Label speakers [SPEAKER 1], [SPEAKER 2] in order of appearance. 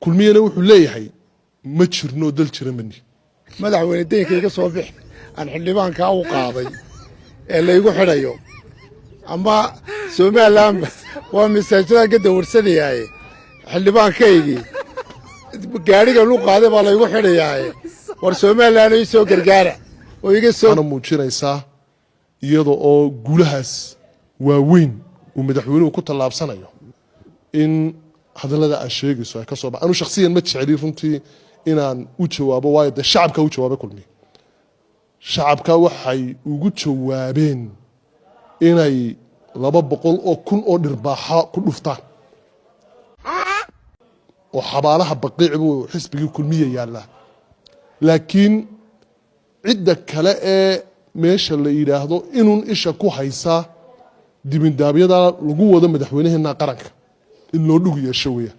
[SPEAKER 1] Kulmiyana wuxuu leeyahay ma jirno, dal jira mani.
[SPEAKER 2] Madaxweyne, deynka iga soo bixi aan xildhibaankaa u qaaday ee laygu xidhayo ama Somalilan waa masaajidaan ka dawarsanayaaye, xildhibaankaygii gaadhigan u qaaday baa laygu xidhayaaye. War Somalilan ii soo gargaara oo iga soo
[SPEAKER 1] Waxaana muujinaysaa iyada oo guulahaas waaweyn uu madaxweynuhu ku tallaabsanayo in hadallada aad sheegayso ay ka soo ba. Anu shakhsiyan ma jecli runtii inaan u jawaabo, waayo dee shacabka u jawaabay Kulmiye. Shacabka waxay ugu jawaabeen inay 200,000 oo dhirbaaxa ku dhuftaan oo xabaalaha Baqiic buu xisbigii Kulmiye yaallaa. Laakiin cidda kale ee meesha la yidhaahdo inuun isha ku haysa dibindaabyada lagu wado madaxweynaheena qaranka in loo dhug yeesho weeyaan.